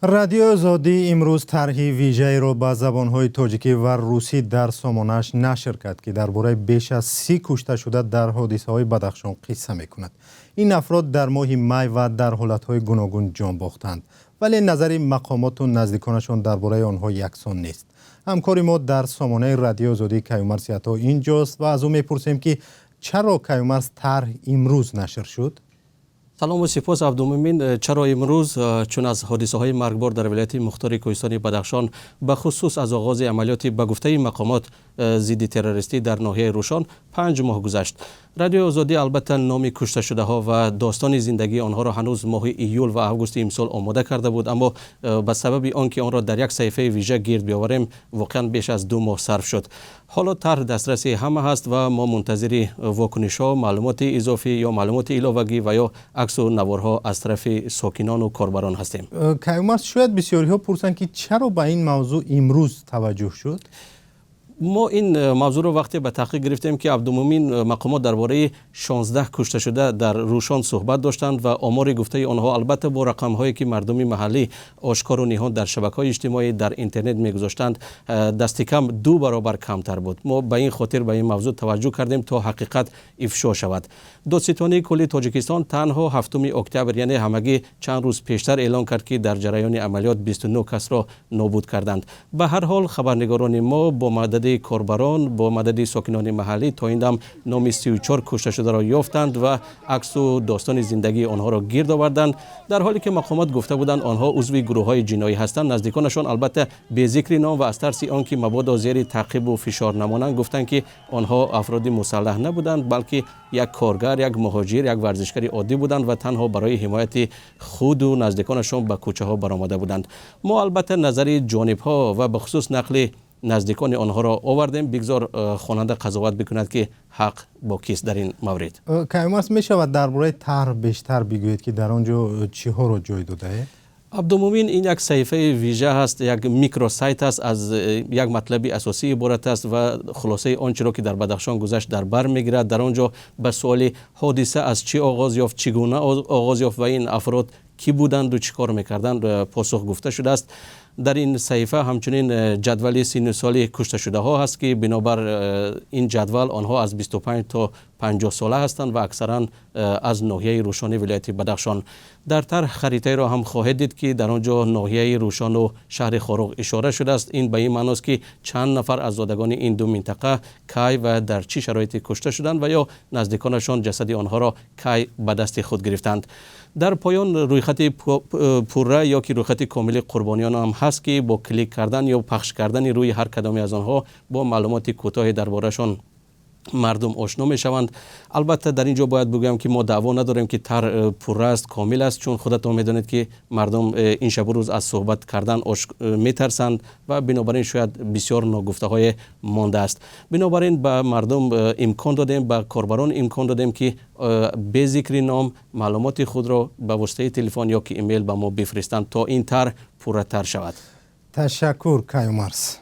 Радиои Озодӣ имрӯз тарҳи вижаеро ба забонҳои тоҷикӣ ва русӣ дар сомонааш нашр кард, ки дар бораи беш аз 30 кушташуда дар ҳодисаҳои Бадахшон қисса мекунад. Ин афрод дар моҳи май ва дар ҳолатҳои гуногун ҷон бохтанд, вале назари мақомот ва наздиконашон дар бораи онҳо яксон нест. Ҳамкори мо дар сомонаи Радиои Озодӣ, Каюмарс Ато, инҷост ва аз ӯ мепурсем, ки чаро, Каюмарс, тарҳ имрӯз нашр шуд? Салому сипос, Абдумумин. Чаро имрӯз? Чун аз ҳодисаҳои маргбор дар вилояти мухтори кӯҳистони Бадахшон, ба хусус аз оғози амалиёти, ба гуфтаи мақомот, зидди террористӣ дар ноҳияи Рӯшон 5 моҳ гузашт. Радиои Озодӣ албатта номи кушташудаҳо ва достони зиндагии онҳоро ҳанӯз моҳи июл ва августи имсол омода карда буд, аммо ба сабаби он ки онро дар як саҳифаи вижа гирд биёварем, воқеан беш аз 2 моҳ сарф шуд. Ҳоло тарҳ дастраси ҳама ҳаст ва мо мунтазири вокунишҳо, маълумоти изофӣ ё маълумоти иловагӣ ва ё аксу наворҳо аз тарафи сокинону корбарон ҳастем. Каюмарс, шояд бисёриҳо пурсанд, ки чаро ба ин мавзӯъ имрӯз таваҷҷӯҳ шуд? Мо ин мавзӯъро вақте ба таҳқиқ гирифтем, ки, Абдумумин, мақомот дар бораи 16 кушташуда дар Рӯшон суҳбат доштанд ва омори гуфтаи онҳо, албатта бо рақамҳое ки мардуми маҳаллӣ ошкору ниҳон дар шабакаҳои иҷтимоӣ, дар интернет мегузоштанд, дасти кам ду баробар камтар буд. Мо ба ин хотир ба ин мавзӯъ таваҷҷӯҳ кардем, то ҳақиқат ифшо шавад. Додситонии кулли Тоҷикистон танҳо 7 октябр, яъне ҳамагӣ чанд рӯз пештар, эълон кард, ки дар ҷараёни амалиёт 29 касро нобуд карданд. Ба ҳар ҳол, хабарнигорони мо бо мадади корбарон, бо мадади сокинони маҳаллӣ то ин дам номи 34 кушташударо ёфтанд ва аксу достони зиндагии онҳоро гирд оварданд. Дар ҳоле ки мақомот гуфта буданд, онҳо узви гурӯҳҳои ҷиноӣ ҳастанд, наздиконашон, албатта бе зикри ном ва аз тарси он ки мабодо зери таъқибу фишор намонанд, гуфтанд, ки онҳо афроди мусаллаҳ набуданд, балки як коргар, як муҳоҷир, як варзишгари оддӣ буданд ва танҳо барои ҳимояти худу наздиконашон ба кӯчаҳо баромада буданд. Мо албатта назари ҷонибҳо ва бахусус нақли наздикони онҳоро овардем. Бигзор хонанда қазоват бикунад, ки ҳақ бо кист дар ин маврид. Каюмарс, мешавад дар бораи тарҳ бештар бигӯед, ки дар он ҷо чиҳоро ҷой додаед? Абдумумин, ин як саҳифаи вижа ҳаст, як микросайт аст, аз як матлаби асосӣ иборат аст ва хулосаи он чиро ки дар Бадахшон гузашт, дар бар мегирад. Дар он ҷо ба суоли ҳодиса аз чӣ оғоз ёфт, чӣ гуна оғоз ёфт ва ин афрод кӣ буданду чӣ кор мекарданд, посух гуфта шудааст. Дар ин саҳифа ҳамчунин ҷадвали синну соли кушташудаҳо ҳаст, ки бинобар ин ҷадвал онҳо аз 25 то 50 сола ҳастанд ва аксаран аз ноҳияи Рӯшони вилояти Бадахшон. Дар тарҳ харитаеро ҳам хоҳед дид, ки дар он ҷо ноҳияи Рӯшону шаҳри Хоруғ ишора шудааст. Ин ба ин маъност, ки чанд нафар аз зодагони ин ду минтақа кай ва дар чӣ шароите кушта шуданд ва ё наздиконашон ҷасади онҳоро кай ба дасти худ гирифтанд. Дар поён рӯйхати пурра ё ки рӯйхати комили қурбониён ҳам ҳаст, ки бо клик кардан ё пахш кардани рӯи ҳар кадоме аз онҳо бо маълумоти кӯтоҳе дар бораашон мардум ошно мешаванд. Албатта, дар ин ҷо бояд бигӯям, ки мо даъво надорем, ки тарҳ пурра аст, комил аст, чун худатон медонед, ки мардум ин шабу рӯз аз суҳбат кардан метарсанд ва бинобар ин шояд бисёр ногуфтаҳое мондааст. Бинобар ин ба мардум имкон додем, ба корбарон имкон додем, ки бе зикри ном маълумоти худро ба воситаи телефон ё ки имейл ба мо бифиристанд, то ин тарҳ пурратар шавад. Ташаккур, Каюмарс.